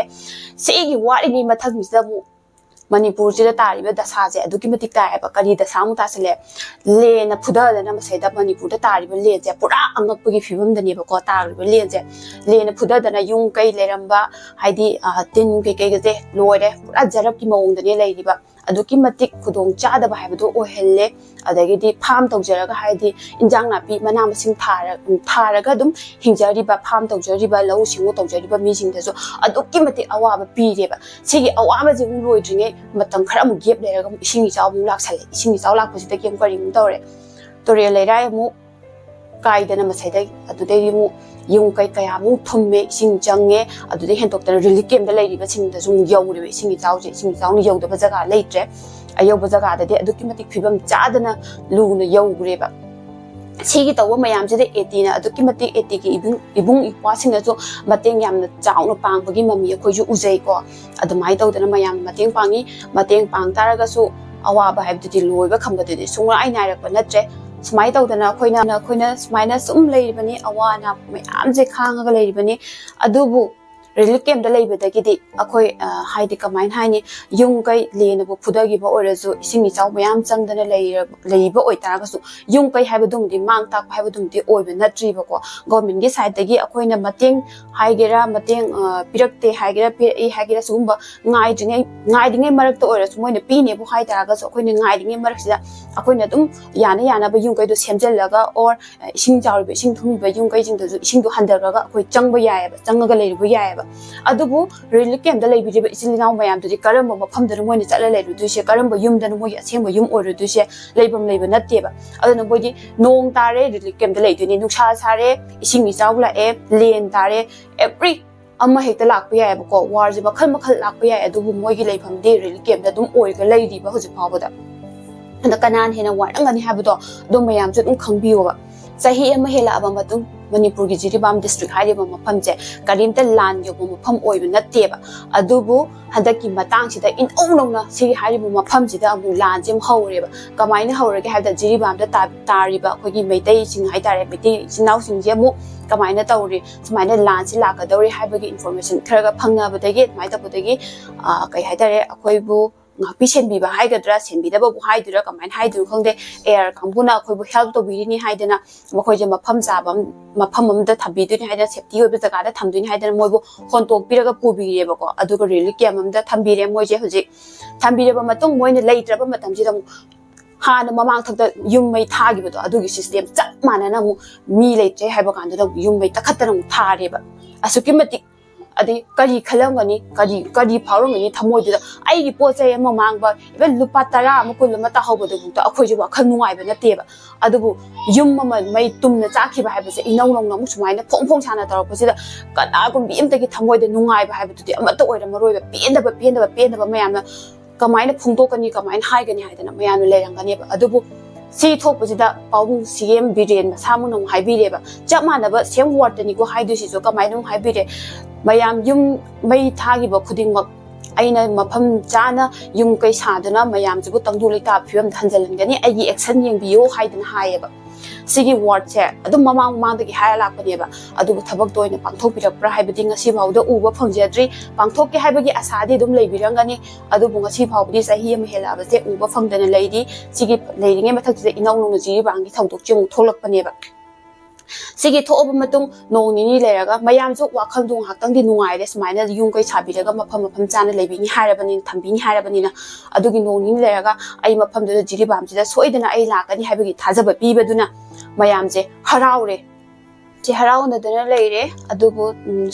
ꯁꯤꯒꯤ ꯋꯥꯔꯤꯉꯩ ꯃꯊꯪꯁꯤꯗ ꯑꯃꯨꯛ ꯃꯅꯤꯄꯨꯔꯁꯤꯗ ꯇꯥꯔꯤꯕ ꯗꯁꯥꯁꯦ ꯑꯗꯨꯛꯀꯤ ꯃꯇꯤꯛ ꯇꯥꯏ ꯍꯥꯏꯕ꯫ ꯀꯔꯤ ꯗꯁꯥ ꯑꯃꯨꯛ ꯇꯥꯁꯜꯂꯦ? ꯂꯦꯟꯅ ꯐꯨꯗꯗꯅ ꯃꯁꯤꯗ ꯃꯅꯤꯄꯨꯔꯗ ꯇꯥꯔꯤꯕ ꯂꯦꯟꯁꯦ ꯄꯨꯔꯥ ꯑꯉꯛꯄꯒꯤ ꯐꯤꯕꯝꯗꯅꯦꯕꯀꯣ ꯇꯥꯔꯤꯕ ꯂꯦꯟꯁꯦ꯫ ꯂꯦꯟꯅ ꯐꯨꯗꯗꯅ ꯌꯨꯝ ꯀꯩ ꯂꯩꯔꯝꯕ, ꯍꯥꯏꯗꯤ, ꯑ, ꯇꯤꯟ ꯀꯩꯀꯩꯒꯁꯦ ꯂꯣꯏꯔꯦ, ꯄꯨꯔꯥ ꯖꯔꯞꯀꯤ ꯃꯑꯣꯡꯗꯅꯦ ꯂꯩꯔꯤꯕ꯫ ꯑꯗꯨꯛꯀꯤ ꯃꯇꯤꯛ ꯈꯨꯗꯣꯡ ꯆꯥꯗꯕ ꯍꯥꯏꯕꯗꯨ ꯑꯣꯏꯍꯜꯂꯦ꯫ ꯑꯗꯒꯤꯗꯤ farm ꯇꯧꯖꯔꯒ, ꯍꯥꯏꯗꯤ ꯏꯟꯖꯥꯡ ꯅꯥꯄꯤ, ꯃꯅꯥ ꯃꯁꯤꯡ ꯊꯥꯔ-, ꯊꯥꯔꯒ ꯑꯗꯨꯝ ꯍꯤꯡꯖꯔꯤꯕ, farm ꯇꯧꯖꯔꯤꯕ, ꯂꯧꯎ ꯁꯤꯡꯎ ꯇꯧꯖꯔꯤꯕ ꯃꯤꯁꯤꯡꯗꯁꯨ ꯑꯗꯨꯛꯀꯤ ꯃꯇꯤꯛ ꯑꯋꯥꯕ ꯄꯤꯔꯦꯕ꯫ ꯁꯤꯒꯤ ꯑꯋꯥꯕꯁꯤ ꯑꯃꯨꯛ ꯂꯣꯏꯗ꯭ꯔꯤꯉꯩ ꯃꯇꯝ ꯈꯔ ꯑꯃꯨꯛ gap ꯂꯩꯔꯒ ꯑꯃꯨꯛ ꯏꯁꯤꯡ ꯏꯆꯥꯎ ꯑꯃꯨꯛ ꯂꯥꯛꯁꯜꯂꯦ꯫ ꯏꯁꯤꯡ ꯏꯆꯥꯎ ꯂꯥꯛꯄꯁꯤꯗꯒꯤ ꯑꯃꯨꯛ ꯀꯔꯤꯃꯨꯛ ꯇꯧꯔꯦ? ꯇꯨꯔꯦꯜ ꯂꯩꯔꯥꯏ ꯑꯃꯨꯛ ꯀꯥꯏꯗꯅ ꯃꯁꯤꯗꯩ, ꯑꯗꯨꯗꯩꯗꯤ ꯑꯃꯨꯛ ꯌꯨꯝ ꯀꯩ ꯀꯌꯥꯃꯨꯛ ꯊꯨꯝꯃꯦ, ꯏꯁꯤꯡ ꯆꯪꯉꯦ, ꯑꯗꯨꯗꯩ ꯍꯦꯟꯗꯣꯛꯇꯅ relief camp ꯇ ꯂꯩꯔꯤꯕꯁꯤꯡꯗꯁꯨ ꯑꯃꯨꯛ ꯌꯧꯔꯦꯕ ꯏꯁꯤꯡ ꯏꯆꯥꯎꯁꯦ꯫ ꯏꯁꯤꯡ ꯏꯆꯥꯎꯅ ꯌꯧꯗꯕ ꯖꯒꯥ ꯂꯩꯇ꯭ꯔꯦ꯫ ꯑꯌꯧꯕ ꯖꯒꯥꯗꯗꯤ ꯑꯗꯨꯛꯀꯤ ꯃꯇꯤꯛ ꯐꯤꯕꯝ ꯆꯥꯗꯅ ꯂꯨꯅ ꯌꯧꯈ꯭ꯔꯦꯕ꯫ ꯁꯤꯒꯤ ꯇꯧꯕ ꯃꯌꯥꯝꯁꯤꯗ AT ꯅ ꯑꯗꯨꯛꯀꯤ ꯃꯇꯤꯛ, AT ꯒꯤ ꯏꯕꯨꯡ, ꯏꯕꯨꯡ ꯏꯄ꯭ꯋꯥꯁꯤꯡꯅꯁꯨ ꯃꯇꯦꯡ ꯌꯥꯝꯅ ꯆꯥꯎꯅ ꯄꯥꯡꯕꯒꯤ ꯃꯃꯤ ꯑꯩꯈꯣꯏꯁꯨ ꯎꯖꯩꯀꯣ꯫ ꯑꯗꯨꯃꯥꯏꯅ ꯇꯧꯗꯅ ꯃꯌꯥꯝꯅ ꯃꯇꯦꯡ ꯄꯥꯡꯉꯤ꯫ ꯃꯇꯦꯡ ꯄꯥꯡ ꯇꯥꯔꯒꯁꯨ ꯑꯋꯥꯕ ꯍꯥꯏꯕꯗꯨꯗꯤ ꯂꯣꯏꯕ ꯈꯝꯕꯗꯨꯗꯤ ꯁꯨꯡꯅꯥꯏ ꯅꯥꯏꯔꯛꯄ ꯅꯠꯇ꯭ꯔꯦ꯫ ꯁꯨꯃꯥꯏꯅ ꯇꯧꯗꯅ ꯑꯩꯈꯣꯏꯅ, ꯑꯩꯈꯣꯏꯅ ꯁꯨꯃꯥꯏꯅ ꯁꯨꯝ ꯂꯩꯔꯤꯕꯅꯤ, ꯑꯋꯥ ꯑꯅꯥ ꯃꯌꯥꯝꯁꯦ ꯈꯥꯡꯉꯒ ꯂꯩꯔꯤꯕꯅꯤ꯫ ꯑꯗꯨꯕꯨ ꯔꯤꯂꯤꯐ ꯀꯦꯝꯞꯇ ꯂꯩꯕꯗꯒꯤꯗꯤ ꯑꯩꯈꯣꯏ, ꯑ, ꯍꯥꯏꯗꯤ ꯀꯃꯥꯏꯅ ꯍꯥꯏꯅꯤ, ꯌꯨꯝ ꯀꯩ ꯂꯦꯟꯅꯕꯨ ꯐꯨꯊꯈꯤꯕ ꯑꯣꯏꯔꯁꯨ, ꯏꯁꯤꯡ ꯏꯆꯥꯎ ꯃꯌꯥꯝ ꯆꯪꯗꯅ ꯂꯩꯔ-, ꯂꯩꯕ ꯑꯣꯏꯇꯥꯔꯒꯁꯨ, ꯌꯨꯝ ꯀꯩ ꯍꯥꯏꯕꯗꯨꯃꯗꯤ, ꯃꯥꯡ ꯇꯥꯛꯄ ꯍꯥꯏꯕꯗꯨꯃꯗꯤ ꯑꯣꯏꯕ ꯅꯠꯇ꯭ꯔꯤꯕꯀꯣ꯫ ꯒꯣꯔꯃꯦꯟꯒꯤ ꯁꯥꯏꯠꯇꯒꯤ ꯑꯩꯈꯣꯏꯅ ꯃꯇꯦꯡ ꯍꯥꯏꯒꯦꯔꯥ, ꯃꯇꯦꯡ, ꯑ, ꯄꯤꯔꯛꯇꯦ ꯍꯥꯏꯒꯦꯔꯥ, ꯄꯤꯔꯛꯏ ꯍꯥꯏꯒꯦꯔꯥ, ꯁꯤꯒꯨꯝꯕ ꯉꯥꯏꯗ꯭ꯔꯤꯉꯩ, ꯉꯥꯏꯔꯤꯉꯩ ꯃꯔꯛꯇ ꯑꯣꯏꯔꯁꯨ, ꯃꯣꯏꯅ ꯄꯤꯅꯦꯕꯨ ꯍꯥꯏꯇꯥꯔꯒꯁꯨ, ꯑꯩꯈꯣꯏꯅ ꯉꯥꯏꯔꯤꯉꯩ ꯃꯔꯛꯁꯤꯗ ꯑꯩꯈꯣꯏꯅ ꯑꯗꯨꯝ ꯌꯥꯅ ꯌꯥꯅꯕ ꯌꯨꯝ ꯀꯩꯗꯣ ꯁꯦꯝꯖꯤꯜꯂꯒ, or ꯏꯁꯤꯡ ꯆꯥꯎꯔꯤꯕ, ꯏꯁꯤꯡ ꯊꯨꯝꯃꯤꯕ ꯌꯨꯝ ꯀꯩꯁꯤꯡꯗꯨꯁꯨ ꯏꯁꯤꯡꯗꯣ ꯍꯟꯊꯈ꯭ꯔꯒ ꯑꯩꯈꯣꯏ ꯆꯪꯕ ꯌꯥꯏꯑꯕ, ꯆꯪꯉꯒ ꯂꯩꯔꯨꯕ ꯌꯥꯏꯑꯕ꯫ ꯑꯗꯨꯕꯨ ꯔꯤꯂꯤꯐ ꯀꯦꯝꯞꯇ ꯂꯩꯕꯤꯔꯤꯕ ꯏꯆꯤꯜ ꯏꯅꯥꯎ ꯃꯌꯥꯝꯗꯨꯗꯤ ꯀꯔꯝꯕ ꯃꯐꯝꯗꯅꯣ ꯃꯣꯏꯅ ꯆꯠꯂ ꯂꯩꯔꯨꯗꯣꯏꯁꯦ? ꯀꯔꯝꯕ ꯌꯨꯝꯗꯅꯣ ꯃꯣꯏꯒꯤ ꯑꯁꯦꯡꯕ ꯌꯨꯝ ꯑꯣꯏꯔꯨꯗꯣꯏꯁꯦ? ꯂꯩꯐꯝ ꯂꯩꯕ ꯅꯠꯇꯦꯕ꯫ ꯑꯗꯨꯅ ꯃꯣꯏꯗꯤ ꯅꯣꯡ ꯇꯥꯔꯦ, ꯔꯤꯂꯤꯐ ꯀꯦꯝꯞꯇ ꯂꯩꯗꯣꯏꯅꯤ, ꯅꯨꯡꯁꯥ ꯁꯥꯔꯦ, ꯏꯁꯤꯡ ꯏꯆꯥꯎ ꯂꯥꯛꯑꯦ, ꯂꯦꯟ ꯇꯥꯔꯦ, every ꯑꯃ ꯍꯦꯛꯇ ꯂꯥꯛꯄ ꯌꯥꯏꯑꯕꯀꯣ, ꯋꯥꯔꯁꯦ ꯃꯈꯜ ꯃꯈꯜ ꯂꯥꯛꯄ ꯌꯥꯏ꯫ ꯑꯗꯨꯕꯨ ꯃꯣꯏꯒꯤ ꯂꯩꯐꯝꯗꯤ ꯔꯤꯂꯤꯐ ꯀꯦꯝꯞꯇ ꯑꯗꯨꯝ ꯑꯣꯏꯔꯒ ꯂꯩꯔꯤꯕ ꯍꯧꯖꯤꯛ ꯐꯥꯎꯕꯗ꯫ ꯑꯗ ꯀꯅꯥꯅ ꯍꯦꯟꯅ ꯋꯥꯔꯝꯒꯅꯤ ꯍꯥꯏꯕꯗꯣ ꯑꯗꯨꯝ ꯃꯌꯥꯝꯁꯨ ꯑꯗꯨꯝ ꯈꯪꯕꯤꯌꯣꯕ꯫ ꯆꯍꯤ ꯑꯃ ꯍꯦꯜꯂꯛꯑꯕ ꯃꯇꯨꯡ, ꯃꯅꯤꯄꯨꯔꯒꯤ ꯖꯤꯔꯤꯕꯥꯝ ꯗꯤꯁꯇ꯭ꯔꯤꯛ ꯍꯥꯏꯔꯤꯕ ꯃꯐꯝꯁꯦ ꯀꯔꯤꯝꯇ ꯂꯥꯟ ꯌꯧꯕ ꯃꯐꯝ ꯑꯣꯏꯕ ꯅꯠꯇꯦꯕ꯫ ꯑꯗꯨꯕꯨ ꯍꯟꯗꯛꯀꯤ ꯃꯇꯥꯡꯁꯤꯗ ꯏꯅꯧ ꯅꯧꯅ ꯁꯤꯒꯤ ꯍꯥꯏꯔꯤꯕ ꯃꯐꯝꯁꯤꯗ ꯑꯃꯨꯛ ꯂꯥꯟꯁꯦ ꯑꯃꯨꯛ ꯍꯧꯔꯦꯕ꯫ ꯀꯃꯥꯏꯅ ꯍꯧꯔꯒꯦ ꯍꯥꯏꯕꯗ, ꯖꯤꯔꯤꯕꯥꯝꯗ ꯇꯥ-, ꯇꯥꯔꯤꯕ ꯑꯩꯈꯣꯏꯒꯤ ꯃꯩꯇꯩꯁꯤꯡ ꯍꯥꯏꯇꯥꯔꯦ, ꯃꯩꯇꯩ ꯏꯆꯤꯟ ꯏꯅꯥꯎꯁꯤꯡꯁꯦ ꯑꯃꯨꯛ ꯀꯃꯥꯏꯅ ꯇꯧꯔꯤ, ꯁꯨꯃꯥꯏꯅ ꯂꯥꯟꯁꯤ ꯂꯥꯛꯀꯗꯧꯔꯤ ꯍꯥꯏꯕꯒꯤ ꯏꯟꯐꯣꯔꯃꯦꯁꯟ ꯈꯔꯒ ꯐꯪꯅꯕꯗꯒꯤ, ꯑꯗꯨꯃꯥꯏꯅ ꯇꯧꯕꯗꯒꯤ, ꯑ, ꯀꯩ ꯍꯥꯏꯇꯥꯔꯦ, ꯑꯩꯈꯣꯏꯕꯨ ꯉꯥꯛꯄꯤ ꯁꯦꯟꯕꯤꯕ ꯍꯥꯏꯒꯗ꯭ꯔꯥ, ꯁꯦꯟꯕꯤꯗꯕꯕꯨ ꯍꯥꯏꯗꯣꯏꯔꯥ, ꯀꯃꯥꯏꯅ ꯍꯥꯏꯗꯣꯏꯅꯣ ꯈꯪꯗꯦ, ꯑꯦꯌꯥꯔ ꯀꯥꯡꯕꯨꯅ ꯑꯩꯈꯣꯏꯕꯨ ꯍꯦꯜꯞ ꯇꯧꯕꯤꯔꯤꯅꯤ ꯍꯥꯏꯗꯅ, ꯃꯈꯣꯏꯁꯦ ꯃꯐꯝ ꯆꯥꯕ ꯑꯃ, ꯃꯐꯝ ꯑꯃꯗ ꯊꯝꯕꯤꯗꯣꯏꯅꯤ ꯍꯥꯏꯗꯅ, ꯁꯦꯐꯇꯤ ꯑꯣꯏꯕ ꯖꯒꯥꯗ ꯊꯝꯗꯣꯏꯅꯤ ꯍꯥꯏꯗꯅ ꯃꯣꯏꯕꯨ ꯍꯣꯟꯇꯣꯛꯄꯤꯔꯒ ꯄꯨꯕꯤꯔꯦꯕꯀꯣ꯫ ꯑꯗꯨꯒ ꯔꯤꯂꯤꯐ ꯀꯦꯝꯞ ꯑꯃꯗ ꯊꯝꯕꯤꯔꯦ ꯃꯣꯏꯁꯦ꯫ ꯍꯧꯖꯤꯛ ꯊꯝꯕꯤꯔꯕ ꯃꯇꯨꯡ, ꯃꯣꯏꯅ ꯂꯩꯇ꯭ꯔꯕ ꯃꯇꯝꯁꯤꯗ ꯑꯃꯨꯛ ꯍꯥꯟꯅ ꯃꯃꯥꯡ ꯊꯛꯇ ꯌꯨꯝ ꯃꯩ ꯊꯥꯈꯤꯕꯗꯣ, ꯑꯗꯨꯒꯤ ꯁꯤꯁꯇꯦꯝ ꯆꯞ ꯃꯥꯟꯅꯅ ꯑꯃꯨꯛ, ꯃꯤ ꯂꯩꯇ꯭ꯔꯦ ꯍꯥꯏꯕ ꯀꯥꯟꯗꯨꯗ ꯑꯃꯨꯛ ꯌꯨꯝ ꯃꯩ ꯇꯛꯈꯠꯇꯅ ꯑꯃꯨꯛ ꯊꯥꯔꯦꯕ꯫ ꯑꯁꯨꯛꯀꯤ ꯃꯇꯤꯛ, ꯑꯗꯩ ꯀꯔꯤ ꯈꯜꯂꯝꯒꯅꯤ, ꯀꯔꯤ, ꯀꯔꯤ ꯐꯥꯎꯔꯝꯒꯅꯤ ꯊꯃꯣꯏꯗꯨꯗ? ꯑꯩꯒꯤ ꯄꯣꯠ ꯆꯩ ꯑꯃ ꯃꯥꯡꯕ, even ꯂꯨꯄꯥ ꯇꯔꯥ ꯑꯃ, ꯀꯨꯟ ꯑꯃ ꯇꯥꯍꯧꯕꯗꯨꯐꯥꯎꯗ ꯑꯩꯈꯣꯏꯁꯦ ꯋꯥꯈꯜ ꯅꯨꯡꯉꯥꯏꯕ ꯅꯠꯇꯦꯕ꯫ ꯑꯗꯨꯕꯨ ꯌꯨꯝ ꯑꯃ ꯃꯩ ꯇꯨꯝꯅ ꯆꯥꯛꯈꯤꯕ ꯍꯥꯏꯕꯁꯦ ꯏꯅꯧ ꯅꯧꯅ ꯑꯃꯨꯛ ꯁꯨꯃꯥꯏꯅ ꯐꯣꯡ ꯐꯣꯡ ꯁꯥꯅ ꯇꯧꯔꯛꯄꯁꯤꯗ, ꯀꯅꯥꯒꯨꯝꯕꯤ ꯑꯃꯇꯒꯤ ꯊꯃꯣꯏꯗ ꯅꯨꯡꯉꯥꯏꯕ ꯍꯥꯏꯕꯗꯨꯗꯤ ꯑꯃꯠꯇ ꯑꯣꯏꯔꯝꯃꯔꯣꯏꯕ꯫ ꯄꯦꯟꯗꯕ, ꯄꯦꯟꯗꯕ, ꯄꯦꯟꯗꯕ ꯃꯌꯥꯝꯅ ꯀꯃꯥꯏꯅ ꯐꯣꯡꯗꯣꯛꯀꯅꯤ, ꯀꯃꯥꯏꯅ ꯍꯥꯏꯒꯅꯤ ꯍꯥꯏꯗꯅ ꯃꯌꯥꯝꯅ ꯂꯩꯔꯝꯒꯅꯦꯕ꯫ ꯑꯗꯨꯕꯨ ꯁꯤ ꯊꯣꯛꯄꯁꯤꯗ ꯄꯥꯕꯨꯡ ꯁꯤ ꯑꯦꯝ ꯕꯤꯔꯦꯟ ꯃꯁꯥꯃꯛꯅ ꯑꯃꯨꯛ ꯍꯥꯏꯕꯤꯔꯦꯕ, ꯆꯞ ꯃꯥꯟꯅꯕ ꯁꯦꯝ ꯋꯥꯔꯗꯇꯅꯤꯀꯣ ꯍꯥꯏꯗꯣꯏꯁꯤꯁꯨ꯫ ꯀꯃꯥꯏꯅ ꯑꯃꯨꯛ ꯍꯥꯏꯕꯤꯔꯦ? ꯃꯌꯥꯝ ꯌꯨꯝ ꯃꯩ ꯊꯥꯈꯤꯕ ꯈꯨꯗꯤꯡꯃꯛ ꯑꯩꯅ ꯃꯐꯝ ꯆꯥꯅ ꯌꯨꯝ ꯀꯩ ꯁꯥꯗꯨꯅ ꯃꯌꯥꯝꯁꯤꯕꯨ ꯇꯪꯗꯨ ꯂꯩꯇꯥꯕ ꯐꯤꯕꯝꯗ ꯍꯟꯖꯤꯜꯍꯟꯒꯅꯤ, ꯑꯩꯒꯤ action ꯌꯦꯡꯕꯤꯌꯨ ꯍꯥꯏꯗꯅ ꯍꯥꯏꯌꯦꯕ꯫ ꯁꯤꯒꯤ wordꯁꯦ ꯑꯗꯨꯝ ꯃꯃꯥꯡ ꯃꯃꯥꯡꯗꯒꯤ ꯍꯥꯏꯔ ꯂꯥꯛꯄꯅꯦꯕ꯫ ꯑꯗꯨꯕꯨ ꯊꯕꯛꯇ ꯑꯣꯏꯅ ꯄꯥꯡꯊꯣꯛꯄꯤꯔꯛꯄ꯭ꯔꯥ ꯍꯥꯏꯕꯗꯤ ꯉꯁꯤ ꯐꯥꯎꯗ ꯎꯕ ꯐꯪꯖꯗ꯭ꯔꯤ꯫ ꯄꯥꯡꯊꯣꯛꯀꯦ ꯍꯥꯏꯕꯒꯤ ꯑꯁꯥꯗꯤ ꯑꯗꯨꯝ ꯂꯩꯕꯤꯔꯝꯒꯅꯤ, ꯑꯗꯨꯕꯨ ꯉꯁꯤ ꯐꯥꯎꯕꯗꯤ ꯆꯍꯤ ꯑꯃ ꯍꯦꯜꯂꯛꯑꯕꯁꯦ ꯎꯕ ꯐꯪꯗꯅ ꯂꯩꯔꯤ꯫ ꯁꯤꯒꯤ ꯂꯩꯔꯤꯉꯩ ꯃꯊꯛꯁꯤꯗ ꯏꯅꯧ ꯅꯧꯅ ꯖꯤꯔꯤꯕꯥꯝꯒꯤ ꯊꯧꯗꯣꯛꯁꯦ ꯑꯃꯨꯛ ꯊꯣꯛꯂꯛꯄꯅꯦꯕ꯫ ꯁꯤꯒꯤ ꯊꯣꯛꯑꯕ ꯃꯇꯨꯡ ꯅꯣꯡ ꯅꯤꯅꯤ ꯂꯩꯔꯒ ꯃꯌꯥꯝꯁꯨ ꯋꯥꯈꯜꯗꯣ ꯉꯥꯏꯍꯥꯛꯇꯪꯗꯤ ꯅꯨꯡꯉꯥꯏꯔꯦ, ꯁꯨꯃꯥꯏꯅ ꯌꯨꯝ ꯀꯩ ꯁꯥꯕꯤꯔꯒ ꯃꯐꯝ ꯃꯐꯝ ꯆꯥꯅ ꯂꯩꯕꯤꯅꯤ ꯍꯥꯏꯔꯕꯅꯤꯅ, ꯊꯝꯕꯤꯅꯤ ꯍꯥꯏꯔꯕꯅꯤꯅ꯫ ꯑꯗꯨꯒꯤ ꯅꯣꯡ ꯅꯤꯅꯤ ꯂꯩꯔꯒ ꯑꯩ ꯃꯐꯝꯗꯨꯗ ꯖꯤꯔꯤꯕꯥꯝꯁꯤꯗ ꯁꯣꯏꯗꯅ ꯑꯩ ꯂꯥꯛꯀꯅꯤ ꯍꯥꯏꯕꯒꯤ ꯊꯥꯖꯕ ꯄꯤꯕꯗꯨꯅ ꯃꯌꯥꯝꯁꯦ ꯍꯔꯥꯎꯔꯦ꯫ ꯁꯤ ꯍꯔꯥꯎꯅꯗꯅ ꯂꯩꯔꯦ꯫ ꯑꯗꯨꯕꯨ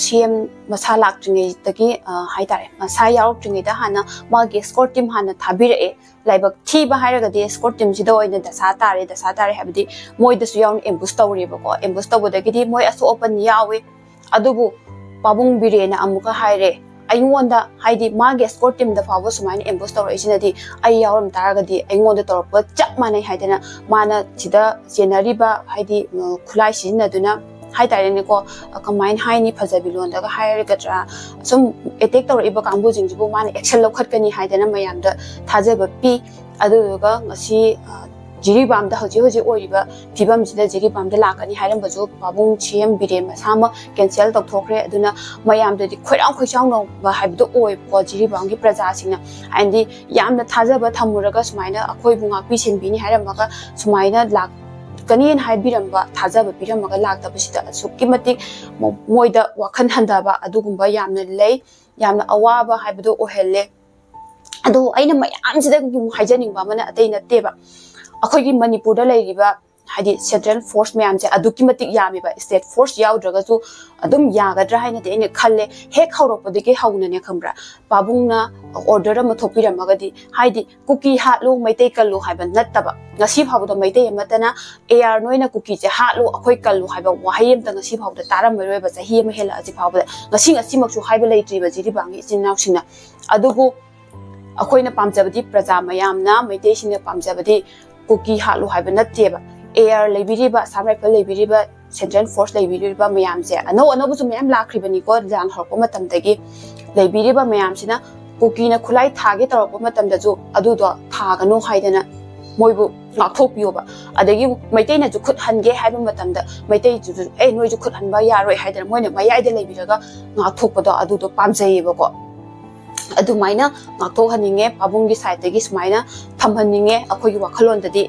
ꯁꯤ ꯑꯦꯝ ꯃꯁꯥ ꯂꯥꯛꯇ꯭ꯔꯤꯉꯩꯗꯒꯤ, ꯑ, ꯍꯥꯏꯇꯥꯔꯦ, ꯃꯁꯥ ꯌꯥꯎꯔꯛꯇ꯭ꯔꯤꯉꯩꯗ ꯍꯥꯟꯅ ꯃꯥꯒꯤ escort team ꯍꯥꯟꯅ ꯊꯥꯕꯤꯔꯛꯑꯦ꯫ ꯂꯥꯏꯕꯛ ꯊꯤꯕ ꯍꯥꯏꯔꯒꯗꯤ escort teamꯁꯤꯗ ꯑꯣꯏꯅ ꯗꯁꯥ ꯇꯥꯔꯦ꯫ ꯗꯁꯥ ꯇꯥꯔꯦ ꯍꯥꯏꯕꯗꯤ ꯃꯣꯏꯗꯁꯨ ꯌꯥꯎꯅ ambush ꯇꯧꯔꯦꯕꯀꯣ꯫ Ambush ꯇꯧꯕꯗꯒꯤꯗꯤ ꯃꯣꯏ ꯑꯁꯣꯛ ꯑꯄꯟ ꯌꯥꯎꯋꯦ꯫ ꯑꯗꯨꯕꯨ ꯄꯥꯕꯨꯡ ꯕꯤꯔꯦꯅ ꯑꯃꯨꯛꯀ ꯍꯥꯏꯔꯦ, ꯑꯩꯉꯣꯟꯗ, ꯍꯥꯏꯗꯤ ꯃꯥꯒꯤ escort teamꯗ ꯐꯥꯎꯕ ꯁꯨꯃꯥꯏꯅ ambush ꯇꯧꯔꯛꯏꯁꯤꯅꯗꯤ ꯑꯩ ꯌꯥꯎꯔꯝ ꯇꯥꯔꯒꯗꯤ ꯑꯩꯉꯣꯟꯗ ꯇꯧꯔꯛꯄ ꯆꯞ ꯃꯥꯟꯅꯩ ꯍꯥꯏꯗꯅ ꯃꯥꯅ ꯁꯤꯗ ꯆꯦꯟꯅꯔꯤꯕ, ꯍꯥꯏꯗꯤ, ꯎꯝ, ꯈꯨꯠꯂꯥꯏ ꯁꯤꯖꯤꯟꯅꯗꯨꯅ ꯍꯥꯏꯇꯥꯔꯦꯅꯦꯀꯣ, ꯑ, ꯀꯃꯥꯏꯅ ꯍꯥꯏꯅꯤ, ꯐꯖꯕꯤ ꯂꯣꯟꯗꯒ ꯍꯥꯏꯔꯒꯗ꯭ꯔꯥ, ꯁꯨꯝ attack ꯇꯧꯔꯛꯏꯕ ꯀꯥꯡꯕꯨꯁꯤꯡꯁꯤꯕꯨ ꯃꯥꯅ action ꯂꯧꯈꯠꯀꯅꯤ ꯍꯥꯏꯗꯅ ꯃꯌꯥꯝꯗ ꯊꯥꯖꯕ ꯄꯤ꯫ ꯑꯗꯨꯗꯨꯒ ꯉꯁꯤ, ꯑ, ꯖꯤꯔꯤꯕꯥꯝꯗ ꯍꯧꯖꯤꯛ ꯍꯧꯖꯤꯛ ꯑꯣꯏꯔꯤꯕ ꯐꯤꯕꯝꯁꯤꯗ ꯖꯤꯔꯤꯕꯥꯝꯗ ꯂꯥꯛꯀꯅꯤ ꯍꯥꯏꯔꯝꯕꯁꯨ ꯄꯥꯕꯨꯡ ꯁꯤ ꯑꯦꯝ ꯕꯤꯔꯦꯟ ꯃꯁꯥꯃꯛ cancel ꯇꯧꯊꯣꯛꯈ꯭ꯔꯦ꯫ ꯑꯗꯨꯅ ꯃꯌꯥꯝꯗꯗꯤ ꯈꯣꯏꯔꯥꯡ ꯈꯣꯏꯁꯥꯎꯅꯕ ꯍꯥꯏꯕꯗꯣ ꯑꯣꯏꯕꯀꯣ, ꯖꯤꯔꯤꯕꯥꯝꯒꯤ ꯄ꯭ꯔꯖꯥꯁꯤꯡꯅ꯫ ꯍꯥꯏꯗꯤ ꯌꯥꯝꯅ ꯊꯥꯖꯕ ꯊꯝꯃꯨꯔꯒ ꯁꯨꯃꯥꯏꯅ ꯑꯩꯈꯣꯏꯕꯨ ꯉꯥꯛꯄꯤ ꯁꯦꯟꯕꯤꯅꯤ ꯍꯥꯏꯔꯝꯃꯒ ꯁꯨꯃꯥꯏꯅ ꯂꯥꯛꯀꯅꯤꯅ ꯍꯥꯏꯕꯤꯔꯝꯕ, ꯊꯥꯖꯕ ꯄꯤꯔꯝꯃꯒ ꯂꯥꯛꯇꯕꯁꯤꯗ ꯑꯁꯨꯛꯀꯤ ꯃꯇꯤꯛ ꯃꯣ-, ꯃꯣꯏꯗ ꯋꯥꯈꯜ ꯍꯟꯊꯕ ꯑꯗꯨꯒꯨꯝꯕ ꯌꯥꯝꯅ ꯂꯩ꯫ ꯌꯥꯝꯅ ꯑꯋꯥꯕ ꯍꯥꯏꯕꯗꯣ ꯑꯣꯏꯍꯜꯂꯦ꯫ ꯑꯗꯣ ꯑꯩꯅ ꯃꯌꯥꯝꯁꯤꯗ ꯑꯃꯨꯛ ꯍꯥꯏꯖꯅꯤꯡꯕ ꯑꯃꯅ ꯑꯇꯩ ꯅꯠꯇꯦꯕ, ꯑꯩꯈꯣꯏꯒꯤ ꯃꯅꯤꯄꯨꯔꯗ ꯂꯩꯔꯤꯕ, ꯍꯥꯏꯗꯤ central force ꯃꯌꯥꯝꯁꯦ ꯑꯗꯨꯛꯀꯤ ꯃꯇꯤꯛ ꯌꯥꯝꯃꯦꯕ꯫ State force ꯌꯥꯎꯗ꯭ꯔꯒꯁꯨ ꯑꯗꯨꯝ ꯌꯥꯒꯗ꯭ꯔꯥ ꯍꯥꯏꯅꯗꯤ ꯑꯩꯅ ꯈꯜꯂꯦ꯫ ꯍꯦꯛ ꯍꯧꯔꯛꯄꯗꯒꯤ ꯍꯧꯅꯅꯦ, ꯈꯪꯕ꯭ꯔꯥ, ꯄꯥꯕꯨꯡꯅ order ꯑꯃ ꯊꯣꯛꯄꯤꯔꯝꯃꯒꯗꯤ, ꯍꯥꯏꯗꯤ ꯀꯨꯀꯤ ꯍꯥꯠꯂꯨ, ꯃꯩꯇꯩ ꯀꯜꯂꯨ ꯍꯥꯏꯕ ꯅꯠꯇꯕ, ꯉꯁꯤ ꯐꯥꯎꯕꯗ ꯃꯩꯇꯩ ꯑꯃꯠꯇꯅ "ꯑꯦ ꯑꯥꯔ, ꯅꯣꯏꯅ ꯀꯨꯀꯤꯁꯦ ꯍꯥꯠꯂꯨ, ꯑꯩꯈꯣꯏ ꯀꯜꯂꯨ" ꯍꯥꯏꯕ ꯋꯥꯍꯩ ꯑꯃꯇ ꯉꯁꯤ ꯐꯥꯎꯕꯗ ꯇꯥꯔꯝꯃꯔꯣꯏꯕ, ꯆꯍꯤ ꯑꯃ ꯍꯦꯜꯂꯛꯑꯁꯤ ꯐꯥꯎꯕꯗ꯫ ꯉꯁꯤ ꯉꯁꯤꯃꯛꯁꯨ ꯍꯥꯏꯕ ꯂꯩꯇ꯭ꯔꯤꯕ ꯖꯤꯔꯤꯕꯥꯝꯒꯤ ꯏꯆꯤꯟ ꯏꯅꯥꯎꯁꯤꯡꯅ꯫ ꯑꯗꯨꯕꯨ ꯑꯩꯈꯣꯏꯅ ꯄꯥꯝꯖꯕꯗꯤ, ꯄ꯭ꯔꯖꯥ ꯃꯌꯥꯝꯅ, ꯃꯩꯇꯩꯁꯤꯡꯅ ꯄꯥꯝꯖꯕꯗꯤ ꯀꯨꯀꯤ ꯍꯥꯠꯂꯨ ꯍꯥꯏꯕ ꯅꯠꯇꯦꯕ꯫ ꯑꯦ ꯑꯥꯔ ꯂꯩꯕꯤꯔꯤꯕ, Assam Rifle ꯂꯩꯕꯤꯔꯤꯕ, central force ꯂꯩꯕꯤꯔꯤꯕ ꯃꯌꯥꯝꯁꯦ, ꯑꯅꯧ ꯑꯅꯧꯕꯁꯨ ꯃꯌꯥꯝ ꯂꯥꯛꯈ꯭ꯔꯤꯕꯅꯤꯀꯣ, ꯂꯥꯟ ꯍꯧꯔꯛꯄ ꯃꯇꯝꯗꯒꯤ꯫ ꯂꯩꯕꯤꯔꯤꯕ ꯃꯌꯥꯝꯁꯤꯅ ꯀꯨꯀꯤꯅ ꯈꯨꯠꯂꯥꯏ ꯊꯥꯒꯦ ꯇꯧꯔꯛꯄ ꯃꯇꯝꯗꯁꯨ ꯑꯗꯨꯗꯣ ꯊꯥꯒꯅꯨ ꯍꯥꯏꯗꯅ ꯃꯣꯏꯕꯨ ꯉꯥꯛꯊꯣꯛꯄꯤꯌꯣꯕ꯫ ꯑꯗꯒꯤ ꯃꯩꯇꯩꯅꯁꯨ ꯈꯨꯠ ꯍꯟꯒꯦ ꯍꯥꯏꯕ ꯃꯇꯝꯗ ꯃꯩꯇꯩꯁꯨ, "ꯑꯦ, ꯅꯣꯏꯁꯨ ꯈꯨꯠ ꯍꯟꯕ ꯌꯥꯔꯣꯏ" ꯍꯥꯏꯗꯅ ꯃꯣꯏꯅ ꯃꯌꯥꯏꯗ ꯂꯩꯕꯤꯔꯒ ꯉꯥꯛꯊꯣꯛꯄꯗꯣ ꯑꯗꯨꯗꯣ ꯄꯥꯝꯖꯩꯌꯦꯕꯀꯣ꯫ ꯑꯗꯨꯃꯥꯏꯅ ꯉꯥꯛꯊꯣꯛꯍꯟꯅꯤꯡꯉꯦ, ꯄꯥꯕꯨꯡꯒꯤ side ꯇꯒꯤ ꯁꯨꯃꯥꯏꯅ ꯊꯝꯍꯟꯅꯤꯡꯉꯦ ꯑꯩꯈꯣꯏꯒꯤ ꯋꯥꯈꯜꯂꯣꯟꯗꯗꯤ꯫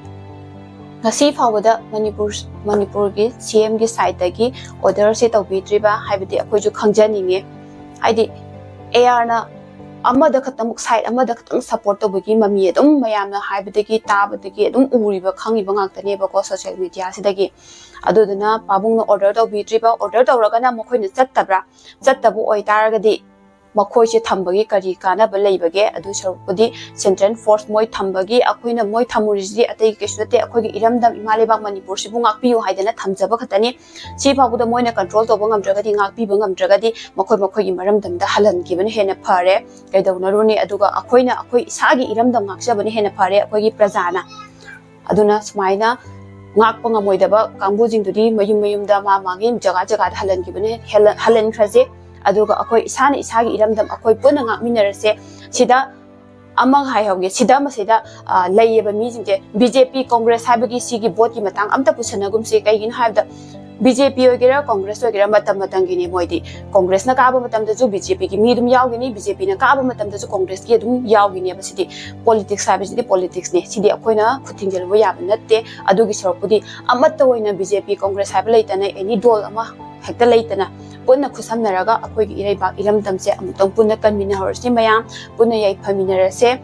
ꯉꯁꯤ ꯐꯥꯎꯕꯗ ꯃꯅꯤꯄꯨꯔ, ꯃꯅꯤꯄꯨꯔꯒꯤ C M ꯒꯤ side ꯇꯒꯤ order ꯁꯦ ꯇꯧꯕꯤꯗ꯭ꯔꯤꯕ ꯍꯥꯏꯕꯗꯤ ꯑꯩꯈꯣꯏꯁꯨ ꯈꯪꯖꯅꯤꯡꯉꯦ꯫ ꯍꯥꯏꯗꯤ A R ꯅ ꯑꯃꯗ ꯈꯛꯇꯃꯛ, side ꯑꯃꯗ ꯈꯛꯇꯪ support ꯇꯧꯕꯒꯤ ꯃꯃꯤ ꯑꯗꯨꯝ ꯃꯌꯥꯝꯅ ꯍꯥꯏꯕꯗꯒꯤ, ꯇꯥꯕꯗꯒꯤ ꯑꯗꯨꯝ ꯎꯔꯤꯕ, ꯈꯪꯉꯤꯕ ꯉꯥꯛꯇꯅꯦꯕꯀꯣ social media ꯁꯤꯗꯒꯤ꯫ ꯑꯗꯨꯗꯨꯅ ꯄꯥꯕꯨꯡꯅ order ꯇꯧꯕꯤꯗ꯭ꯔꯤꯕ, order ꯇꯧꯔꯒꯅ ꯃꯈꯣꯏꯅ ꯆꯠꯇꯕ꯭ꯔꯥ? ꯆꯠꯇꯕ ꯑꯣꯏꯇꯥꯔꯒꯗꯤ ꯃꯈꯣꯏꯁꯦ ꯊꯝꯕꯒꯤ ꯀꯔꯤ ꯀꯥꯟꯅꯕ ꯂꯩꯕꯒꯦ? ꯑꯗꯨ ꯁꯔꯨꯛꯄꯨꯗꯤ central force ꯃꯣꯏ ꯊꯝꯕꯒꯤ, ꯑꯩꯈꯣꯏꯅ ꯃꯣꯏ ꯊꯝꯃꯨꯔꯤꯁꯤꯗꯤ ꯑꯇꯩꯒꯤ ꯀꯩꯁꯨ ꯅꯠꯇꯦ, ꯑꯩꯈꯣꯏꯒꯤ ꯏꯔꯝꯗꯝ ꯏꯃꯥ ꯂꯩꯕꯥꯛ ꯃꯅꯤꯄꯨꯔꯁꯤꯕꯨ ꯉꯥꯛꯄꯤꯌꯨ ꯍꯥꯏꯗꯅ ꯊꯝꯖꯕ ꯈꯛꯇꯅꯤ꯫ ꯁꯤ ꯐꯥꯎꯕꯗ ꯃꯣꯏꯅ control ꯇꯧꯕ ꯉꯝꯗ꯭ꯔꯒꯗꯤ, ꯉꯥꯛꯄꯤꯕ ꯉꯝꯗ꯭ꯔꯒꯗꯤ ꯃꯈꯣꯏ ꯃꯈꯣꯏꯒꯤ ꯃꯔꯝꯗꯝꯗ ꯍꯜꯍꯟꯈꯤꯕꯅ ꯍꯦꯟꯅ ꯐꯔꯦ꯫ ꯀꯩꯗꯧꯅꯔꯨꯅꯤ? ꯑꯗꯨꯒ ꯑꯩꯈꯣꯏꯅ ꯑꯩꯈꯣꯏ ꯏꯁꯥꯒꯤ ꯏꯔꯝꯗꯝ ꯉꯥꯛꯆꯕꯅ ꯍꯦꯟꯅ ꯐꯔꯦ ꯑꯩꯈꯣꯏꯒꯤ ꯄ꯭ꯔꯖꯥꯅ꯫ ꯑꯗꯨꯅ ꯁꯨꯃꯥꯏꯅ ꯉꯥꯛꯄ ꯉꯝꯃꯣꯏꯗꯕ ꯀꯥꯡꯕꯨꯁꯤꯡꯗꯨꯗꯤ ꯃꯌꯨꯝ ꯃꯌꯨꯝꯗ, ꯃꯥ ꯃꯥꯒꯤ ꯖꯒꯥ ꯖꯒꯥꯗ ꯍꯜꯍꯟꯈꯤꯕꯅ ꯍꯦꯜꯂ-, ꯍꯜꯍꯟꯈ꯭ꯔꯁꯦ꯫ ꯑꯗꯨꯒ ꯑꯩꯈꯣꯏ ꯏꯁꯥꯅ ꯏꯁꯥꯒꯤ ꯏꯔꯝꯗꯝ ꯑꯩꯈꯣꯏ ꯄꯨꯟꯅ ꯉꯥꯛꯃꯤꯟꯅꯔꯁꯦ꯫ ꯁꯤꯗ ꯑꯃ ꯍꯥꯏꯍꯧꯒꯦ, ꯁꯤꯗ ꯃꯁꯤꯗ, ꯑ, ꯂꯩꯌꯦꯕ ꯃꯤꯁꯤꯡꯁꯦ, B J P, Congress ꯍꯥꯏꯕꯒꯤ ꯁꯤꯒꯤ vote ꯀꯤ ꯃꯇꯥꯡ ꯑꯝꯇ ꯄꯨꯁꯟꯅꯒꯨꯝꯁꯤ꯫ ꯀꯩꯒꯤꯅꯣ ꯍꯥꯏꯕꯗ B J P ꯑꯣꯏꯒꯦꯔꯥ Congress ꯑꯣꯏꯒꯦꯔꯥ ꯃꯇꯝ ꯃꯇꯝꯒꯤꯅꯤ꯫ ꯃꯣꯏꯗꯤ Congress ꯅ ꯀꯥꯕ ꯃꯇꯝꯗꯁꯨ B J P ꯒꯤ ꯃꯤ ꯑꯗꯨꯝ ꯌꯥꯎꯒꯅꯤ, B J P ꯅ ꯀꯥꯕ ꯃꯇꯝꯗꯁꯨ Congress ꯀꯤ ꯑꯗꯨꯝ ꯌꯥꯎꯒꯅꯦꯕ꯫ ꯁꯤꯗꯤ politics ꯍꯥꯏꯕꯁꯤꯗꯤ politics ꯅꯤ꯫ ꯁꯤꯗꯤ ꯑꯩꯈꯣꯏꯅ ꯈꯨꯠ ꯊꯤꯡꯖꯤꯜꯂꯨꯕ ꯌꯥꯕ ꯅꯠꯇꯦ꯫ ꯑꯗꯨꯒꯤ ꯁꯔꯨꯛꯄꯨꯗꯤ ꯑꯃꯠꯇ ꯑꯣꯏꯅ B J P, Congress ꯍꯥꯏꯕ ꯂꯩꯇꯅ any ꯗꯣꯜ ꯑꯃ ꯍꯦꯛꯇ ꯂꯩꯇꯅ ꯄꯨꯟꯅ ꯈꯨꯠꯁꯝꯅꯔꯒ ꯑꯩꯈꯣꯏꯒꯤ ꯏꯔꯩꯕꯥꯛ ꯏꯔꯝꯗꯝꯁꯦ ꯑꯃꯨꯛꯇꯪ ꯄꯨꯟꯅ ꯀꯟꯃꯤꯟꯅꯍꯧꯔꯁꯤ ꯃꯌꯥꯝ꯫ ꯄꯨꯟꯅ ꯌꯥꯏꯐꯃꯤꯟꯅꯔꯁꯦ꯫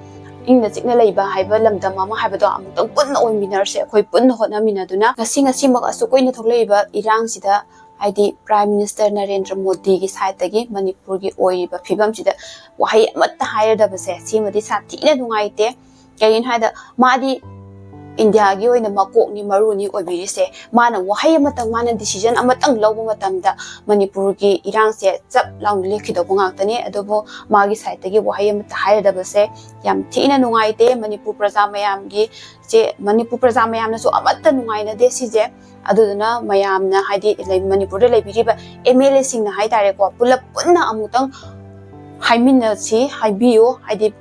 ꯏꯪꯅ ꯆꯤꯛꯅ ꯂꯩꯕ ꯍꯥꯏꯕ ꯂꯝꯗꯝ ꯑꯃ ꯍꯥꯏꯕꯗꯣ ꯑꯃꯨꯛꯇꯪ ꯄꯨꯟꯅ ꯑꯣꯏꯃꯤꯟꯅꯔꯁꯦ꯫ ꯑꯩꯈꯣꯏ ꯄꯨꯟꯅ ꯍꯣꯠꯅꯃꯤꯟꯅꯗꯨꯅ ꯉꯁꯤ, ꯉꯁꯤꯃꯛ ꯑꯁꯨꯛ ꯀꯨꯏꯅ ꯊꯣꯛꯂꯛꯏꯕ ꯏꯔꯥꯡꯁꯤꯗ, ꯍꯥꯏꯗꯤ Prime Minister ꯅꯔꯦꯟꯗ꯭ꯔ ꯃꯣꯗꯤꯒꯤ side ꯇꯒꯤ ꯃꯅꯤꯄꯨꯔꯒꯤ ꯑꯣꯏꯔꯤꯕ ꯐꯤꯕꯝꯁꯤꯗ ꯋꯥꯍꯩ ꯑꯃꯠꯇ ꯍꯥꯏꯔꯗꯕꯁꯦ ꯁꯤꯃꯗꯤ ꯁꯥꯊꯤꯅ ꯅꯨꯡꯉꯥꯏꯇꯦ꯫ ꯀꯩꯒꯤꯅꯣ ꯍꯥꯏꯗ ꯃꯥꯗꯤ India ꯒꯤ ꯑꯣꯏꯅ ꯃꯀꯣꯛꯅꯤ, ꯃꯔꯨꯅꯤ ꯑꯣꯏꯕꯤꯔꯤꯁꯦ꯫ ꯃꯥꯅ ꯋꯥꯍꯩ ꯑꯃꯇꯪ, ꯃꯥꯅ decision ꯑꯃꯇꯪ ꯂꯧꯕ ꯃꯇꯝꯗ ꯃꯅꯤꯄꯨꯔꯒꯤ ꯏꯔꯥꯡꯁꯦ ꯆꯞ ꯂꯥꯎꯅ ꯂꯦꯞꯈꯤꯗꯧꯕ ꯉꯥꯛꯇꯅꯤ꯫ ꯑꯗꯨꯕꯨ ꯃꯥꯒꯤ side ꯇꯒꯤ ꯋꯥꯍꯩ ꯑꯃꯇ ꯍꯥꯏꯔꯗꯕꯁꯦ ꯌꯥꯝ ꯊꯤꯅ ꯅꯨꯡꯉꯥꯏꯇꯦ꯫ ꯃꯅꯤꯄꯨꯔ ꯄ꯭ꯔꯖꯥ ꯃꯌꯥꯝꯒꯤ ꯁꯦ, ꯃꯅꯤꯄꯨꯔ ꯄ꯭ꯔꯖꯥ ꯃꯌꯥꯝꯅꯁꯨ ꯑꯃꯠꯇ ꯅꯨꯡꯉꯥꯏꯅꯗꯦ ꯁꯤꯁꯦ꯫ ꯑꯗꯨꯗꯨꯅ ꯃꯌꯥꯝꯅ, ꯍꯥꯏꯗꯤ ꯂꯩ-, ꯃꯅꯤꯄꯨꯔꯗ ꯂꯩꯕꯤꯔꯤꯕ M L A ꯁꯤꯡꯅ ꯍꯥꯏꯇꯥꯔꯦꯀꯣ, ꯄꯨꯂꯞ ꯄꯨꯟꯅ ꯑꯃꯨꯛꯇꯪ ꯍꯥꯏꯃꯤꯟꯅꯁꯤ, ꯍꯥꯏꯕꯤꯌꯨ, ꯍꯥꯏꯗꯤ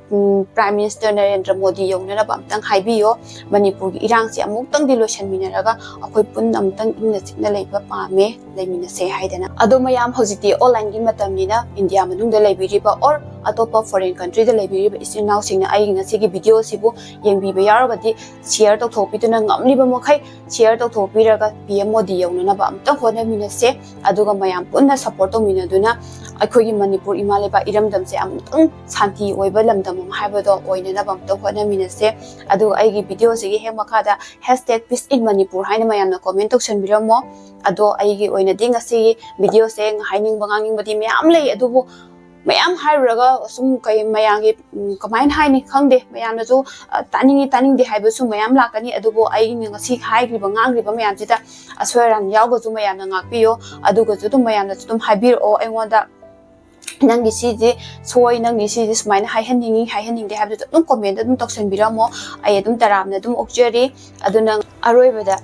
ꯄ꯭ꯔꯥꯏꯝ ꯃꯤꯅꯤꯁꯇꯔ ꯅꯔꯦꯟꯗ꯭ꯔ ꯃꯣꯗꯤ ꯌꯧꯅꯅꯕ ꯑꯝꯇꯪ ꯍꯥꯏꯕꯤꯌꯣ꯫ ꯃꯅꯤꯄꯨꯔꯒꯤ ꯏꯔꯥꯡꯁꯤ ꯑꯃꯨꯛꯇꯪꯗꯤ ꯂꯣꯏꯁꯤꯟꯃꯤꯟꯅꯔꯒ ꯑꯩꯈꯣꯏ ꯄꯨꯟꯅ ꯑꯃꯨꯛꯇꯪ ꯏꯪꯅ ꯆꯤꯛꯅ ꯂꯩꯕ ꯄꯥꯝꯃꯦ, ꯂꯩꯃꯤꯟꯅꯁꯦ ꯍꯥꯏꯗꯅ꯫ ꯑꯗꯣ ꯃꯌꯥꯝ, ꯍꯧꯖꯤꯛꯇꯤ ꯑꯣꯟꯂꯥꯏꯟꯒꯤ ꯃꯇꯝꯅꯤꯅ ꯏꯟꯗꯤꯌꯥ ꯃꯅꯨꯡꯗ ꯂꯩꯕꯤꯔꯤꯕ ꯑꯣꯔ ꯑꯇꯣꯞꯄ ꯐꯣꯔꯦꯟ ꯀꯟꯇ꯭ꯔꯤꯗ ꯂꯩꯕꯤꯔꯤꯕ ꯏꯆꯤꯟ ꯏꯅꯥꯎꯁꯤꯡꯅ ꯑꯩꯒꯤ ꯉꯁꯤꯒꯤ ꯚꯤꯗꯤꯑꯣꯁꯤꯕꯨ ꯌꯦꯡꯕꯤꯕ ꯌꯥꯎꯔꯒꯗꯤ ꯁꯤꯌꯔ ꯇꯧꯊꯣꯛꯄꯤꯗꯨꯅ, ꯉꯝꯂꯤꯕ ꯃꯈꯩ ꯁꯤꯌꯔ ꯇꯧꯊꯣꯛꯄꯤꯔꯒ ꯄꯤ ꯑꯦꯝ ꯃꯣꯗꯤ ꯌꯧꯅꯅꯕ ꯑꯝꯇꯪ ꯍꯣꯠꯅꯃꯤꯟꯅꯁꯦ꯫ ꯑꯗꯨꯒ ꯃꯌꯥꯝ ꯄꯨꯟꯅ ꯁꯞꯄꯣꯔꯠ ꯇꯧꯃꯤꯟꯅꯗꯨꯅ ꯑꯩꯈꯣꯏꯒꯤ ꯃꯅꯤꯄꯨꯔ ꯏꯃꯥ ꯂꯩꯕꯥꯛ ꯏꯔꯝꯗꯝꯁꯦ ꯑꯃꯨꯛꯇꯪ ꯁꯥꯟꯇꯤ ꯑꯣꯏꯕ ꯂꯝꯗꯝ ꯑꯃ ꯍꯥꯏꯕꯗꯣ ꯑꯣꯏꯅꯅꯕ ꯑꯝꯇꯪ ꯍꯣꯠꯅꯃꯤꯟꯅꯁꯦ꯫ ꯑꯗꯨꯒ ꯑꯩꯒꯤ ꯚꯤꯗꯤꯑꯣꯁꯤꯒꯤ ꯍꯦꯛ ꯃꯈꯥꯗ has take peace in Manipur ꯍꯥꯏꯅ ꯃꯌꯥꯝꯅ ꯀꯣꯃꯦꯟ ꯇꯧꯁꯟꯕꯤꯔꯝꯃꯣ꯫ ꯑꯗꯣ ꯑꯩꯒꯤ ꯑꯣꯏꯅꯗꯤ ꯉꯁꯤꯒꯤ ꯚꯤꯗꯤꯑꯣꯁꯦ ꯍꯥꯏꯅꯤꯡꯕ ꯉꯥꯡꯅꯤꯡꯕꯗꯤ ꯃꯌꯥꯝ ꯂꯩ, ꯑꯗꯨꯕꯨ ꯃꯌꯥꯝ ꯍꯥꯏꯔꯨꯔꯒ ꯁꯨꯝ ꯀꯩ ꯃꯌꯥꯝꯒꯤ, ꯎꯝ, ꯀꯃꯥꯏꯅ ꯍꯥꯏꯅꯤ ꯈꯪꯗꯦ, ꯃꯌꯥꯝꯅꯁꯨ, ꯑ, ꯇꯥꯅꯤꯡꯉꯤ ꯇꯥꯅꯤꯡꯗꯦ ꯍꯥꯏꯕꯁꯨ ꯃꯌꯥꯝ ꯂꯥꯛꯀꯅꯤ꯫ ꯑꯗꯨꯕꯨ ꯑꯩꯅ ꯉꯁꯤ ꯍꯥꯏꯈ꯭ꯔꯤꯕ ꯉꯥꯡꯈ꯭ꯔꯤꯕ ꯃꯌꯥꯝꯁꯤꯗ ꯑꯁꯣꯏ ꯑꯔꯥꯟ ꯌꯥꯎꯒꯁꯨ ꯃꯌꯥꯝꯅ ꯉꯥꯛꯄꯤꯌꯣ꯫ ꯑꯗꯨꯒꯁꯨ ꯑꯗꯨꯝ ꯃꯌꯥꯝꯅꯁꯨ ꯑꯗꯨꯝ ꯍꯥꯏꯕꯤꯔꯛꯑꯣ ꯑꯩꯉꯣꯟꯗ, "ꯅꯪꯒꯤ ꯁꯤꯁꯦ ꯁꯣꯏ, ꯅꯪꯒꯤ ꯁꯤꯁꯦ ꯁꯨꯃꯥꯏꯅ ꯍꯥꯏꯍꯟꯅꯤꯡꯉꯤ, ꯍꯥꯏꯍꯟꯅꯤꯡꯗꯦ" ꯍꯥꯏꯕꯗꯨꯁꯨ ꯑꯗꯨꯝ ꯀꯣꯃꯦꯟꯗ ꯑꯗꯨꯝ ꯇꯧꯁꯟꯕꯤꯔꯝꯃꯣ꯫ ꯑꯩ ꯑꯗꯨꯝ ꯇꯔꯥꯝꯅ ꯑꯗꯨꯝ ꯑꯣꯛꯆꯔꯤ꯫ ꯑꯗꯨꯅ ꯑꯔꯣꯏꯕꯗ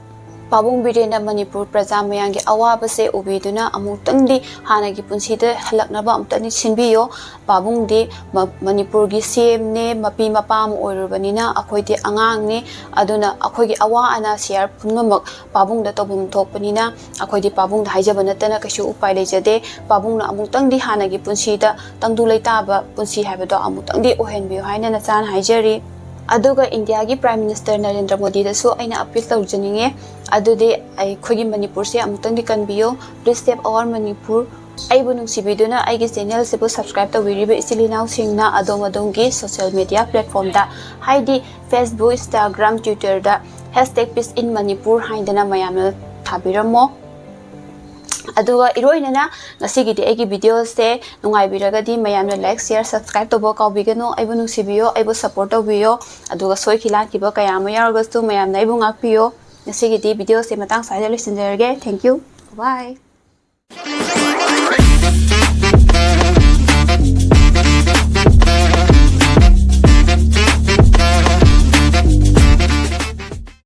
ꯄꯥꯕꯨꯡ ꯕꯤꯔꯦꯟꯅ ꯃꯅꯤꯄꯨꯔ ꯄ꯭ꯔꯖꯥ ꯃꯌꯥꯝꯒꯤ ꯑꯋꯥꯕꯁꯦ ꯎꯕꯤꯗꯨꯅ ꯑꯃꯨꯛꯇꯪꯗꯤ ꯍꯥꯟꯅꯒꯤ ꯄꯨꯟꯁꯤꯗ ꯍꯜꯂꯛꯅꯕ ꯑꯃꯨꯛꯇꯪꯗꯤ ꯁꯤꯟꯕꯤꯌꯣ꯫ ꯄꯥꯕꯨꯡꯗꯤ ꯃ-, ꯃꯅꯤꯄꯨꯔꯒꯤ ꯁꯤ ꯑꯦꯝꯅꯦ, ꯃꯄꯤ ꯃꯄꯥ ꯑꯃ ꯑꯣꯏꯔꯨꯔꯕꯅꯤꯅ ꯑꯩꯈꯣꯏꯗꯤ ꯑꯉꯥꯡꯅꯤ꯫ ꯑꯗꯨꯅ ꯑꯩꯈꯣꯏꯒꯤ ꯑꯋꯥ ꯑꯅꯥ ꯁꯤꯌꯥꯔ ꯄꯨꯝꯅꯃꯛ ꯄꯥꯕꯨꯡꯗ ꯇꯧꯐꯝ ꯊꯣꯛꯄꯅꯤꯅ ꯑꯩꯈꯣꯏꯗꯤ ꯄꯥꯕꯨꯡꯗ ꯍꯥꯏꯖꯕ ꯅꯠꯇꯅ ꯀꯩꯁꯨ ꯎꯄꯥꯏ ꯂꯩꯖꯗꯦ꯫ ꯄꯥꯕꯨꯡꯅ ꯑꯃꯨꯛꯇꯪꯗꯤ ꯍꯥꯟꯅꯒꯤ ꯄꯨꯟꯁꯤꯗ ꯇꯪꯗꯨ ꯂꯩꯇꯥꯕ ꯄꯨꯟꯁꯤ ꯍꯥꯏꯕꯗꯣ ꯑꯃꯨꯛꯇꯪꯗꯤ ꯑꯣꯏꯍꯟꯕꯤꯌꯨ ꯍꯥꯏꯅ ꯅꯆꯥꯅ ꯍꯥꯏꯖꯔꯤ꯫ ꯑꯗꯨꯒ ꯏꯟꯗꯤꯌꯥꯒꯤ ꯄ꯭ꯔꯥꯏꯝ ꯃꯤꯅꯤꯁꯇꯔ ꯅꯔꯦꯟꯗ꯭ꯔ ꯃꯣꯗꯤꯗꯁꯨ ꯑꯩꯅ ꯑꯄꯤꯜ ꯇꯧꯖꯅꯤꯡꯉꯦ꯫ ꯑꯗꯨꯗꯤ ꯑꯩꯈꯣꯏꯒꯤ ꯃꯅꯤꯄꯨꯔꯁꯦ ꯑꯃꯨꯛꯇꯪꯗꯤ ꯀꯟꯕꯤꯌꯨ꯫ Please save our Manipur꯫ ꯑꯩꯕꯨ ꯅꯨꯡꯁꯤꯕꯤꯗꯨꯅ ꯑꯩꯒꯤ ꯆꯦꯅꯦꯜꯁꯤꯕꯨ ꯁꯕꯁꯀ꯭ꯔꯥꯏꯕ ꯇꯧꯕꯤꯔꯤꯕ ꯏꯆꯤꯜ ꯏꯅꯥꯎꯁꯤꯡꯅ ꯑꯗꯣꯝ ꯑꯗꯣꯝꯒꯤ ꯁꯣꯁꯤꯌꯦꯜ ꯃꯦꯗꯤꯌꯥ ꯄ꯭ꯂꯦꯠꯐꯣꯝꯗ, ꯍꯥꯏꯗꯤ Facebook, Instagram, Twitter-ꯗ hashtag peace in Manipur ꯍꯥꯏꯗꯅ ꯃꯌꯥꯝꯅ ꯊꯥꯕꯤꯔꯝꯃꯣ꯫ ꯑꯗꯨꯒ ꯏꯔꯣꯏꯅꯅ ꯉꯁꯤꯒꯤꯗꯤ ꯑꯩꯒꯤ ꯚꯤꯗꯤꯑꯣꯁꯦ ꯅꯨꯡꯉꯥꯏꯕꯤꯔꯒꯗꯤ ꯃꯌꯥꯝꯅ ꯂꯥꯏꯛ, ꯁꯤꯌꯔ, ꯁꯕꯁꯀ꯭ꯔꯥꯏꯕ ꯇꯧꯕ ꯀꯥꯎꯕꯤꯒꯅꯨ꯫ ꯑꯩꯕꯨ ꯅꯨꯡꯁꯤꯕꯤꯌꯣ, ꯑꯩꯕꯨ ꯁꯞꯄꯣꯔꯠ ꯇꯧꯕꯤꯌꯣ꯫ ꯑꯗꯨꯒ ꯁꯣꯏꯈꯤ ꯂꯥꯟꯈꯤꯕ ꯀꯌꯥ ꯑꯃ ꯌꯥꯎꯔꯒꯁꯨ ꯃꯌꯥꯝꯅ ꯑꯩꯕꯨ ꯉꯥꯛꯄꯤꯌꯣ꯫ ꯉꯁꯤꯒꯤꯗꯤ ꯚꯤꯗꯤꯑꯣꯁꯦ ꯃꯇꯥꯡ ꯁ꯭ꯋꯥꯏꯗ ꯂꯣꯏꯁꯤꯟꯖꯔꯒꯦ꯫ Thank you. Bye.